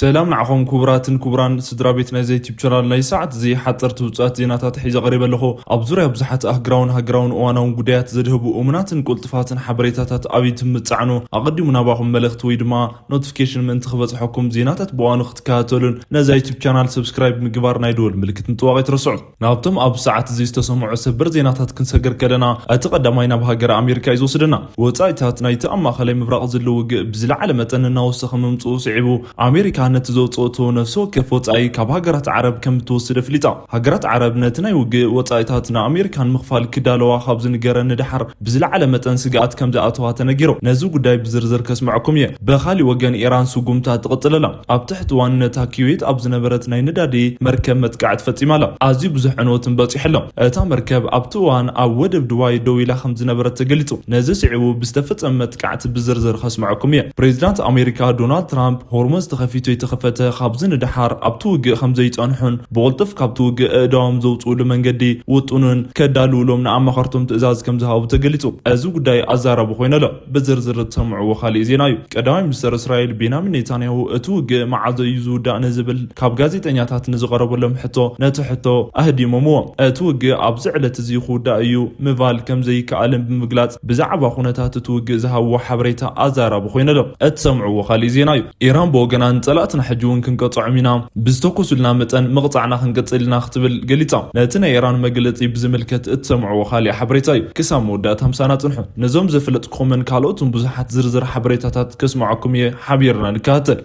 ሰላም ንዓኹም ክቡራትን ክቡራን ስድራ ቤት ናይዚ ዩቲዩብ ቻናል። ናይ ሰዓት እዚ ሓፀርቲ ውፅኣት ዜናታት ሒዘ ቀሪበ ኣለኹ። ኣብ ዙርያ ብዙሓት ኣህግራውን ሃገራውን እዋናውን ጉዳያት ዘድህቡ እሙናትን ቅልጥፋትን ሓበሬታታት ኣብ ዩቲዩብ ምጻዕኑ ኣቐዲሙ ናባኹም መልእኽቲ ወይ ድማ ኖቲፊኬሽን ምእንቲ ክበፅሐኩም፣ ዜናታት ብእዋኑ ክትከታተሉን ነዛ ዩቲዩብ ቻናል ሰብስክራይብ ምግባር ናይ ደወል ምልክት ምጥዋቕ ኣይትረስዑ። ናብቶም ኣብ ሰዓት እዚ ዝተሰምዑ ሰበር ዜናታት ክንሰገር ከለና፣ እቲ ቀዳማይ ናብ ሃገር ኣሜሪካ እዩ ዝወስደና። ወጻኢታት ናይቲ ኣብ ማእኸላይ ምብራቕ ዘሎ ውግእ ብዝለዓለ መጠን እናወሰኸ ምምጽኡ ስዒቡ፣ ኣሜሪካ ነቲ ዘውጽኦቶ ነፍሲ ወከፍ ወጻኢ ካብ ሃገራት ዓረብ ከም እትወስድ ኣፍሊጣ። ሃገራት ዓረብ ነቲ ናይ ውግእ ወጻኢታት ንኣሜሪካ ንምኽፋል ክዳለዋ ካብ ዝንገረን ንደሓር፣ ብዝለዓለ መጠን ስግኣት ከም ዝኣተዋ ተነጊሩ። ነዚ ጉዳይ ብዝርዝር ከስምዐኩም እየ። ብኻሊእ ወገን፣ ኢራን ስጉምታ ትቕጽል ኣላ። ኣብ ትሕቲ ዋንነታ ኩዌት ኣብ ዝነበረት ናይ ነዳዲ መርከብ መጥቃዕቲ ፈጺማ ኣላ። ኣዝዩ ብዙሕ ዕንወትን በጺሑ ኣሎ። እታ መርከብ ኣብቲ እዋን ኣብ ወደብ ዱባይ ደው ኢላ ከም ዝነበረት ተገሊጹ። ነዚ ስዒቡ ብዝተፈጸመ መጥቃዕቲ ብዝርዝር ከስምዐኩም እየ። ፕሬዚዳንት ኣሜሪካ ዶናልድ ትራምፕ፣ ሆርሙዝ ተኸፊቱ ይተኸፈተ ካብዚ ንደሓር ኣብቲ ውግእ ከም ዘይጸንሑን ብቕልጡፍ ካብቲ ውግእ ኣእዳዎም ዘውጽኡሉ መንገዲ ውጥኑን ከዳልውሎም ንኣማኸርቶም ትእዛዝ ከም ዝሃቡ ተገሊጹ። እዚ ጉዳይ ኣዛራቢ ኮይኑ ኣሎ። ብዝርዝር እትሰምዕዎ ካሊእ ዜና እዩ። ቀዳማይ ሚኒስተር እስራኤል ቤንያሚን ኔታንያሁ፣ እቲ ውግእ መዓዘ እዩ ዝውዳእ ንዝብል ካብ ጋዜጠኛታት ንዝቐረበሎም ሕቶ፣ ነቲ ሕቶ ኣህዲሞምዎ። እቲ ውግእ ኣብዚ ዕለት እዚ ክውዳእ እዩ ምባል ከም ዘይከኣልን ብምግላጽ፣ ብዛዕባ ኩነታት እቲ ውግእ ዝሃብዎ ሓበሬታ ኣዛራቢ ኮይኑ ኣሎ። እትሰምዕዎ ካሊእ ዜና እዩ። ኢራን ብወገና፣ ንጸላእትና ሕጂ እውን ክንቀጽዖም ኢና፣ ብዝተኮሱልና መጠን ምቕጻዕና ክንቅጽል ኢና ክትብል ገሊጻ። ነቲ ናይ ኢራን መግለጺ ብዝምልከት እትሰምዕዎ ካሊእ ሓበሬታ እዩ። ክሳብ መወዳእታ ምሳና ጽንሑ። ነዞም ዘፍለጥኩምን ካልኦትን ብዙሓት ዝርዝር ሓበሬታታት ከስምዓኩም እየ። ሓቢርና ንከታተል።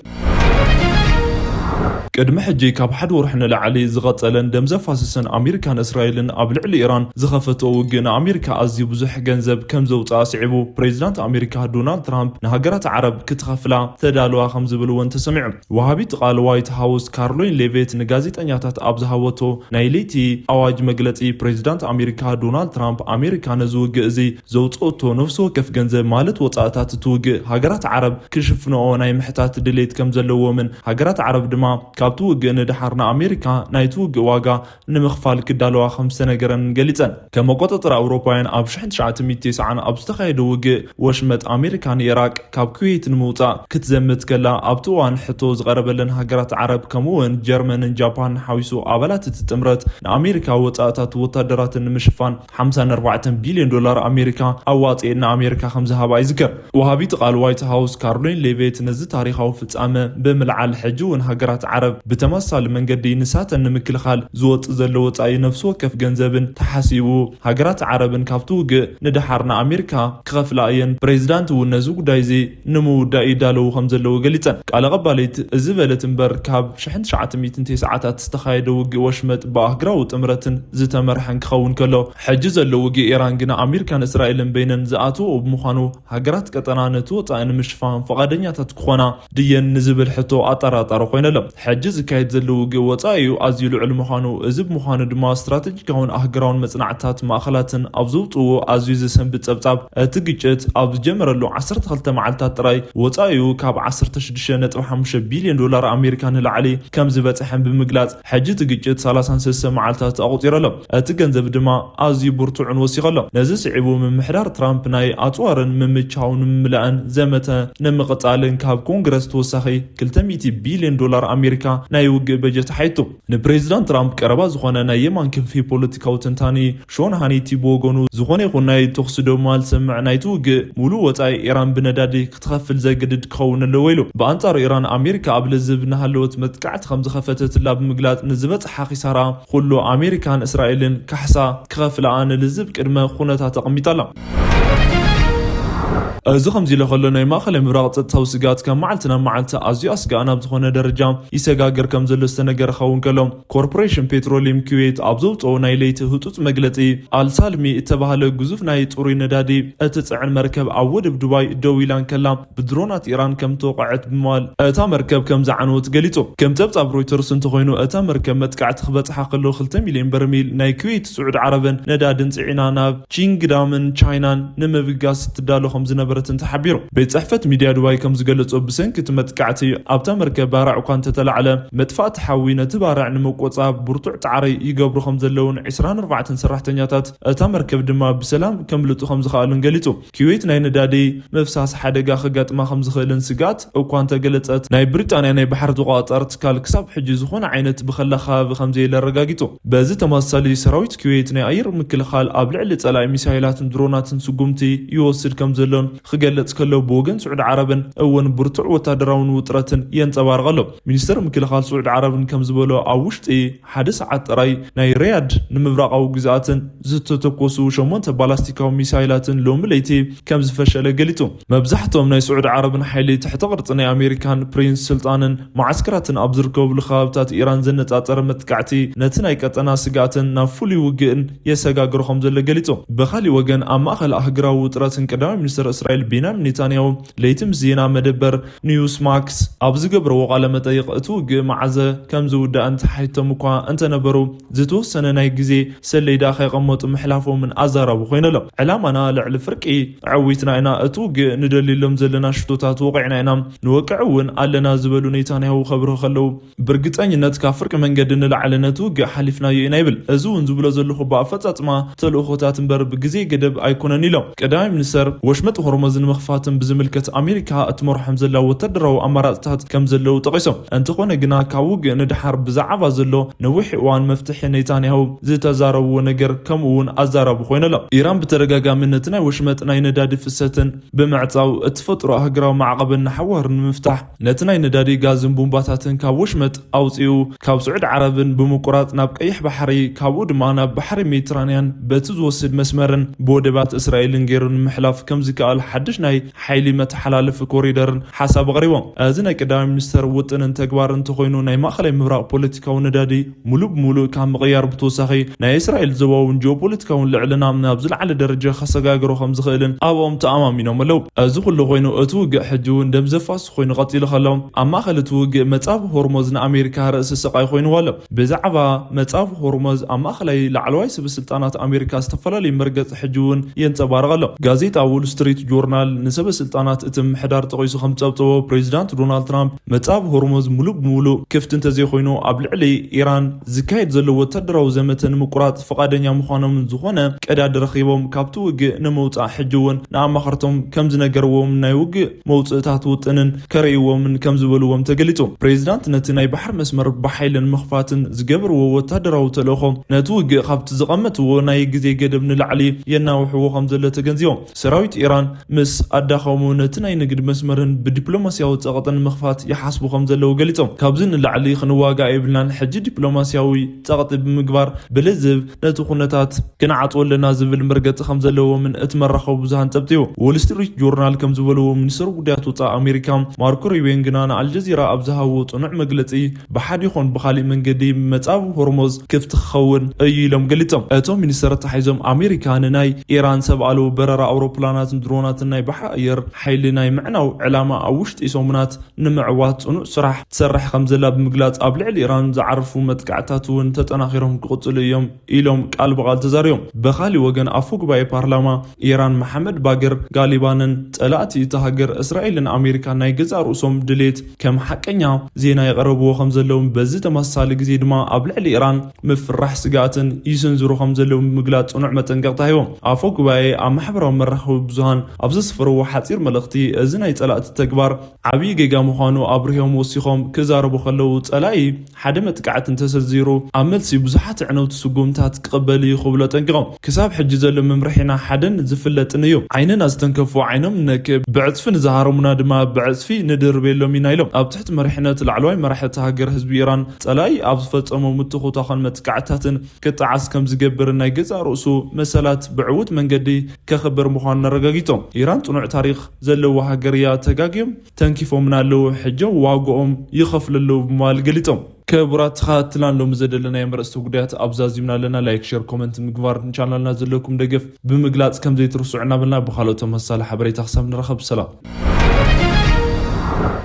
ቅድሚ ሕጂ ካብ ሓደ ወርሒ ንላዕሊ ዝቐጸለን ደም ዘፋሰሰን ኣሜሪካን እስራኤልን ኣብ ልዕሊ ኢራን ዝኸፈትኦ ውግእ ንኣሜሪካ ኣዝዩ ብዙሕ ገንዘብ ከም ዘውፅኣ ስዒቡ፣ ፕሬዚዳንት ኣሜሪካ ዶናልድ ትራምፕ ንሃገራት ዓረብ ክትኸፍላ ተዳልዋ ከም ዝብል እውን ተሰሚዑ። ወሃቢት ቃል ዋይት ሃውስ ካርሎይን ሌቬት ንጋዜጠኛታት ኣብ ዝሃበቶ ናይ ለይቲ ኣዋጅ መግለጺ፣ ፕሬዚዳንት ኣሜሪካ ዶናልድ ትራምፕ ኣሜሪካ ነዚ ውግእ እዚ ዘውፅኦቶ ነፍሲ ወከፍ ገንዘብ፣ ማለት ወፃእታት እቲ ውግእ፣ ሃገራት ዓረብ ክሽፍንኦ ናይ ምሕታት ድሌት ከም ዘለዎምን ሃገራት ዓረብ ድማ ካብቲ ውግእ ንደሓር ንኣሜሪካ ናይቲ ውግእ ዋጋ ንምኽፋል ክዳለዋ ከም ዝተነገረን ገሊጸን። ከም ኣቆጻጽራ ኣውሮፓውያን ኣብ ሽሕን ትሽዓተ ሚእትን ተስዓን ኣብ ዝተኻየደ ውግእ ወሽመጥ ኣሜሪካ ንኢራቅ ካብ ኩዌት ንምውጻእ ክትዘምት ከላ፣ ኣብቲ እዋን ሕቶ ዝቐረበለን ሃገራት ዓረብ ከምኡ እውን ጀርመንን ጃፓንን ሓዊሱ ኣባላት እቲ ጥምረት ንኣሜሪካ ወጻእታት ወታደራትን ንምሽፋን ሓምሳን ኣርባዕተን ቢልዮን ዶላር ኣሜሪካ ኣዋጺኤን ንኣሜሪካ ከም ዝሃባ ይዝከር። ወሃቢት ቃል ዋይት ሃውስ ካርሎይን ሌቬት ነዚ ታሪኻዊ ፍጻመ ብምልዓል፣ ሕጂ እውን ሃገራት ዓረብ ብተመሳሳሊ መንገዲ ንሳተን ንምክልኻል ዝወጽእ ዘሎ ወጻኢ ነፍሲ ወከፍ ገንዘብን ተሓሲቡ፣ ሃገራት ዓረብን ካብቲ ውግእ ንደሓር ንኣሜሪካ ክኸፍላ እየን። ፕሬዚዳንት እውን ነዚ ጉዳይ እዚ ንምውዳእ ይዳለዉ ከም ዘለዉ ገሊጸን። ቃል ኣቐባሊት እዚ በለት እምበር፣ ካብ ሽሕን ትሽዓተ ሚእትን ተስዓታት ዝተኻየደ ውግእ ወሽመጥ ብኣህግራዊ ጥምረትን ዝተመርሐን ክኸውን ከሎ፣ ሕጂ ዘሎ ውግእ ኢራን ግን ኣሜሪካን እስራኤልን በይነን ዝኣትወኦ ብምዃኑ፣ ሃገራት ቀጠና ነቲ ወጻኢ ንምሽፋን ፍቓደኛታት ክኾና ድየን ንዝብል ሕቶ ኣጠራጣሪ ኮይኑ ኣሎ። ሕጂ ዝካየድ ዘሎ ውግእ ወጻኢኡ ኣዝዩ ልዑል ምዃኑ፣ እዚ ብምዃኑ ድማ ስትራቴጂካውን ኣህግራውን መጽናዕትታት ማእኸላትን ኣብ ዘውጽእዎ ኣዝዩ ዘሰንብድ ጸብጻብ፣ እቲ ግጭት ኣብ ዝጀመረሉ ዓሰርተ ክልተ መዓልታት ጥራይ ወጻኢኡ ካብ ዓሰርተ ሽዱሽተ ነጥቢ ሓሙሽተ ቢልዮን ዶላር ኣሜሪካ ንላዕሊ ከም ዝበጽሐን ብምግላጽ፣ ሕጂ እቲ ግጭት ሰላሳን ሰለስተ መዓልታት ኣቑጺሩ ኣሎ። እቲ ገንዘብ ድማ ኣዝዩ ብርቱዕን ወሲኹ ኣሎ። ነዚ ስዒቡ፣ ምምሕዳር ትራምፕ ናይ ኣጽዋርን ምምችቻው ንምምላእን ዘመተ ንምቕጻልን ካብ ኮንግረስ ተወሳኺ ክልተ ሚእቲ ቢልዮን ዶላር ኣሜሪካ ናይ ውግእ በጀት ሓይቱ። ንፕሬዚዳንት ትራምፕ ቀረባ ዝኾነ ናይ የማን ክንፊ ፖለቲካዊ ተንታኒ ሾን ሃኒቲ ብወገኑ፣ ዝኾነ ይኹን ናይ ተኹሲ ደማ ዝሰምዕ ናይቲ ውግእ፣ ሙሉእ ወጻኢ ኢራን ብነዳዲ ክትኸፍል ዘግድድ ክኸውን ኣለዎ ኢሉ። ብኣንጻሩ ኢራን፣ ኣሜሪካ ኣብ ልዝብ እናሃለወት መጥቃዕቲ ከም ዝኸፈተትላ ብምግላጽ፣ ንዝበጽሓ ኪሳራ ኩሉ ኣሜሪካን እስራኤልን ካሕሳ ክኸፍልኣ ንልዝብ ቅድመ ኩነታት ኣቐሚጣ ኣላ። እዚ ከምዚ ኢለ ከሎ፣ ናይ ማእኸላይ ምብራቕ ጸጥታዊ ስግኣት ካብ መዓልቲ ናብ መዓልቲ ኣዝዩ ኣስጋእን ኣብ ዝኾነ ደረጃ ይሰጋገር ከም ዘሎ ዝተነገረ ክኸውን ከሎ፣ ኮርፖሬሽን ፔትሮሊየም ኩዌት ኣብ ዘውጽኦ ናይ ለይቲ ህጹጽ መግለጺ፣ ኣልሳልሚ እተባህለ ግዙፍ ናይ ጽሩይ ነዳዲ እትጽዕን መርከብ ኣብ ወደብ ዱባይ ደው ኢላ እንከላ፣ ብድሮናት ኢራን ከም ተወቕዐት ብምባል እታ መርከብ ከም ዝዓነወት ገሊጹ። ከም ጸብጻብ ሮይተርስ እንተኾይኑ፣ እታ መርከብ መጥቃዕቲ ክበጽሓ ከሎ ክልተ ሚልዮን በርሚል ናይ ኩዌት፣ ስዑድ ዓረብን ነዳድን ጽዒና ናብ ቺንግዳምን ቻይናን ንምብጋስ ትዳሎ ከም ዝነበረ ከምዝነበረትን ተሓቢሩ። ቤት ጽሕፈት ሚድያ ዱባይ ከምዝገለጾ፣ ብሰንኪ እቲ መጥቃዕቲ ኣብታ መርከብ ባርዕ እኳ እንተተላዕለ፣ መጥፋእቲ ሓዊ ነቲ ባርዕ ንምቁጻብ ብርቱዕ ጻዕሪ ይገብሩ ከምዘለውን ዕስራን ኣርባዕተን ሰራሕተኛታት እታ መርከብ ድማ ብሰላም ከምልጡ ከምዝኸኣሉን ገሊጹ። ኩዌት ናይ ነዳዲ ምፍሳስ ሓደጋ ከጋጥማ ከምዝኽእልን ስግኣት እኳ እንተገለጸት፣ ናይ ብሪጣንያ ናይ ባሕሪ ተቆጻጻሪ ትካል ክሳብ ሕጂ ዝኾነ ዓይነት ብኸላ ከባቢ ከምዘየለ ኣረጋጊጹ። በዚ ተመሳሳሊ፣ ሰራዊት ኩዌት ናይ ኣየር ምክልኻል ኣብ ልዕሊ ጸላኢ ሚሳይላትን ድሮናትን ስጉምቲ ይወስድ ከምዘሎን ክገልጽ ከሎ፣ ብወገን ስዑዲ ዓረብን እውን ብርቱዕ ወታደራውን ውጥረትን የንጸባርቕ ኣሎ። ሚኒስተር ምክልኻል ስዑዲ ዓረብን ከምዝበሎ፣ ኣብ ውሽጢ ሓደ ሰዓት ጥራይ ናይ ሪያድ ንምብራቓዊ ግዝኣትን ዝተተኮሱ ሸሞንተ ባላስቲካዊ ሚሳይላትን ሎሚ ለይቲ ከምዝፈሸለ ገሊጹ። መብዛሕትኦም ናይ ስዑዲ ዓረብን ሓይሊ ትሕቲ ቅርጺ ናይ ኣሜሪካን ፕሪንስ ስልጣንን መዓስከራትን ኣብ ዝርከብሉ ከባብታት ኢራን ዘነጻጸረ መጥቃዕቲ ነቲ ናይ ቀጠና ስግኣትን ናብ ፍሉይ ውግእን የሰጋግሮ ከም ዘሎ ገሊጹ። ብኻሊእ ወገን፣ ኣብ ማእከል ኣህግራዊ ውጥረትን ቀዳማይ ሚኒስተር እስራኤል ቤንያሚን ኔታንያሁ ለይቲ ምስ ዜና መደበር ኒውስ ማክስ ኣብ ዝገብርዎ ቃለ መጠይቕ፣ እቲ ውግእ መዓዘ ከም ዝውዳእ እንተሓቲቶም እኳ እንተነበሩ፣ ዝተወሰነ ናይ ግዜ ሰሌዳ ከይቐመጡ ምሕላፎምን ኣዛራቢ ኮይኑ ኣሎ። ዕላማና ልዕሊ ፍርቂ ዕዊትና ኢና፣ እቲ ውግእ ንደልየሎም ዘለና ሽቶታት ወቒዕና ኢና፣ ንወቅዕ እውን ኣለና ዝበሉ ኔታንያሁ ከብርሁ ከለዉ፣ ብርግጸኝነት ካብ ፍርቂ መንገዲ ንላዕሊ ነቲ ውግእ ሓሊፍናዮ ኢና ይብል። እዚ እውን ዝብሎ ዘለኹ ብኣፈጻጽማ ተልእኾታት እምበር ብግዜ ገደብ ኣይኮነን ኢሎም። ቀዳማይ ሚኒስተር፣ ወሽመጥ ሆርሙዝ ንምኽፋትን ብዝምልከት ኣሜሪካ እትመርሖም ዘላ ወታደራዊ ኣማራጽታት ከም ዘለዉ ጠቒሶም። እንተኾነ ግና፣ ካብ ውግእ ንደሓር ብዛዕባ ዘሎ ነዊሕ እዋን መፍትሒ ኔታንያሁ ዝተዛረብዎ ነገር ከምኡ እውን ኣዛራቢ ኮይኑ ኣሎ። ኢራን ብተደጋጋሚ ነቲ ናይ ወሽመጥ ናይ ነዳዲ ፍሰትን ብምዕጻው እትፈጥሮ ኣህግራዊ ማዕቐብን ንሓዋሩ ንምፍታሕ ነቲ ናይ ነዳዲ፣ ጋዝን ቡምባታትን ካብ ወሽመጥ ኣውጺኡ ካብ ስዑዲ ዓረብን ብምቁራጽ ናብ ቀይሕ ባሕሪ፣ ካብኡ ድማ ናብ ባሕሪ ሜዲትራንያን በቲ ዝወስድ መስመርን ብወደባት እስራኤልን ገይሩ ንምሕላፍ ከምዝከኣል ሓድሽ ናይ ሓይሊ መተሓላለፊ ኮሪደርን ሓሳብ ኣቕሪቦም። እዚ ናይ ቀዳማይ ሚኒስተር ውጥንን ተግባርን እንተኾይኑ፣ ናይ ማእኸላይ ምብራቕ ፖለቲካዊ ነዳዲ ሙሉእ ብሙሉእ ካብ ምቕያር ብተወሳኺ፣ ናይ እስራኤል ዞባውን ጂኦፖለቲካውን ልዕልና ናብ ዝለዓለ ደረጃ ከሰጋግሮ ከም ዝኽእልን ኣብኦም ተኣማሚኖም ኣለዉ። እዚ ኩሉ ኮይኑ፣ እቲ ውግእ ሕጂ እውን ደም ዘፋስስ ኮይኑ ቀጺሉ ከሎ፣ ኣብ ማእከል እቲ ውግእ መጻብ ሆርሞዝ ንኣሜሪካ ርእሲ ስቓይ ኮይንዋ ኣሎ። ብዛዕባ መጻብ ሆርሞዝ ኣብ ማእከላይ ላዕለዋይ ሰበ ስልጣናት ኣሜሪካ ዝተፈላለዩ መርገጺ ሕጂ እውን የንጸባርቕ ኣሎ። ጋዜጣ ዎል ስትሪት ጆርናል ንሰበ ስልጣናት እቲ ምምሕዳር ጠቒሱ ከም ዝጸብጸቦ፣ ፕሬዚዳንት ዶናልድ ትራምፕ መጻብ ሆርሞዝ ሙሉእ ብሙሉእ ክፍቲ እንተዘይኮይኑ፣ ኣብ ልዕሊ ኢራን ዝካየድ ዘሎ ወታደራዊ ዘመተ ንምቁራጽ ፍቓደኛ ምዃኖምን ዝኾነ ቀዳዲ ረኺቦም ካብቲ ውግእ ንምውጻእ ሕጂ እውን ንኣማኸርቶም ከም ዝነገርዎም ናይ ውግእ መውጽእታት ውጥንን ከርእይዎምን ከም ዝበልዎም ተገሊጹ። ፕሬዚዳንት ነቲ ናይ ባሕሪ መስመር ብሓይሊ ንምኽፋትን ዝገብርዎ ወታደራዊ ተልእኾ ነቲ ውግእ ካብቲ ዝቐመጥዎ ናይ ግዜ ገደብ ንላዕሊ የናውሕዎ ከም ዘሎ ተገንዚቦም። ሰራዊት ኢራን ምስ ኣዳኸሙ ነቲ ናይ ንግድ መስመርን ብዲፕሎማስያዊ ጸቕጥን ምኽፋት ይሓስቡ ከም ዘለዉ ገሊጾም። ካብዚ ንላዕሊ ክንዋጋእ የብልናን፣ ሕጂ ዲፕሎማስያዊ ጸቕጢ ብምግባር ብልዝብ ነቲ ኩነታት ክንዓጽዎ ኣለና ዝብል መርገጺ ከም ዘለዎምን እቲ መራኸቢ ብዙሃን ጸብጺቡ። ዎል ስትሪት ጆርናል ከም ዝበልዎ፣ ሚኒስትር ጉዳያት ወጻኢ ኣሜሪካ ማርኮ ሩቢዮን ግና ንኣልጀዚራ ኣብ ዝሃብዎ ጽኑዕ መግለጺ፣ ብሓደ ይኹን ብኻሊእ መንገዲ መጻብ ሆርሞዝ ክፍቲ ክኸውን እዩ ኢሎም ገሊጾም። እቶም ሚኒስተር ኣተሓሒዞም፣ ኣሜሪካ ንናይ ኢራን ሰብ ኣልቦ በረራ ኣውሮፕላናትን ድሮናትን ናይ ባሕሪ ኣየር ሓይሊ ናይ ምዕናው ዕላማ ኣብ ውሽጢ ሰሙናት ንምዕዋት ጽኑዕ ስራሕ ትሰርሕ ከም ዘላ ብምግላጽ፣ ኣብ ልዕሊ ኢራን ዝዓርፉ መጥቃዕታት እውን ተጠናኺሮም ክቕጽሉ እዮም ኢሎም ቃል ብቓል ተዛሪቦም። ብኻሊእ ወገን፣ ኣፈ ጉባኤ ፓርላማ ኢራን መሓመድ ባገር ጋሊባንን ጸላእቲ እታ ሃገር እስራኤልን ኣሜሪካን ናይ ገዛእ ርእሶም ድሌት ከም ሓቀኛ ዜና የቐረብዎ ከም ዘለውን በዚ ተመሳሳሊ ግዜ ድማ ኣብ ልዕሊ ኢራን ምፍራሕ ስግኣትን ይስንዝሩ ከም ዘለውን ብምግላጽ ጽኑዕ መጠንቀቕታ ሂቦም። ኣፈ ጉባኤ ኣብ ማሕበራዊ መራኸቢ ብዙሃን ኣብ ዘስፈርዎ ሓጺር መልእኽቲ፣ እዚ ናይ ጸላእቲ ተግባር ዓብዪ ጌጋ ምዃኑ ኣብሪሆም ወሲኾም ክዛረቡ ከለዉ፣ ጸላኢ ሓደ መጥቃዕቲ እንተሰንዚሩ፣ ኣብ መልሲ ብዙሓት ኣዕነውቲ ስጉምታት ክቕበል እዩ ክብሉ ኣጠንቂቖም። ክሳብ ሕጂ ዘሎ መምርሒና ሓደን ዝፍለጥን እዩ። ዓይንና ዝተንከፉ ዓይኖም ንነክእ፣ ብዕጽፊ ንዝሃረሙና ድማ ብዕጽፊ ንድርበየሎም ኢና ኢሎም። ኣብ ትሕቲ መሪሕነት ላዕለዋይ መራሒ እታ ሃገር፣ ህዝቢ ኢራን ጸላኢ ኣብ ዝፈጸሞ ምትኹታኽን መጥቃዕትታትን ክጠዓስ ከም ዝገብርን ናይ ገዛእ ርእሱ መሰላት ብዕዉት መንገዲ ከኽብር ምዃኑን ኣረጋጊጾም። ኢራን ጽኑዕ ታሪኽ ዘለዋ ሃገር እያ። ተጋግዮም ተንኪፎምና ኣለዉ፣ ሕጂ ዋግኦም ይኸፍሉ ኣለዉ ብምባል ገሊጾም። ክቡራት ተኸታተልትና፣ ሎሚ ዘደለናዮም ኣርእስተ ጉዳያት ኣብዛ ዚምና ኣለና። ላይክ፣ ሼር፣ ኮመንት ምግባር ንቻናልና ዘለኩም ደገፍ ብምግላጽ ከም ዘይትርስዑ እናበልና፣ ብኻልኦት ተመሳሳሊ ሓበሬታ ክሳብ ንራኸብ፣ ሰላም።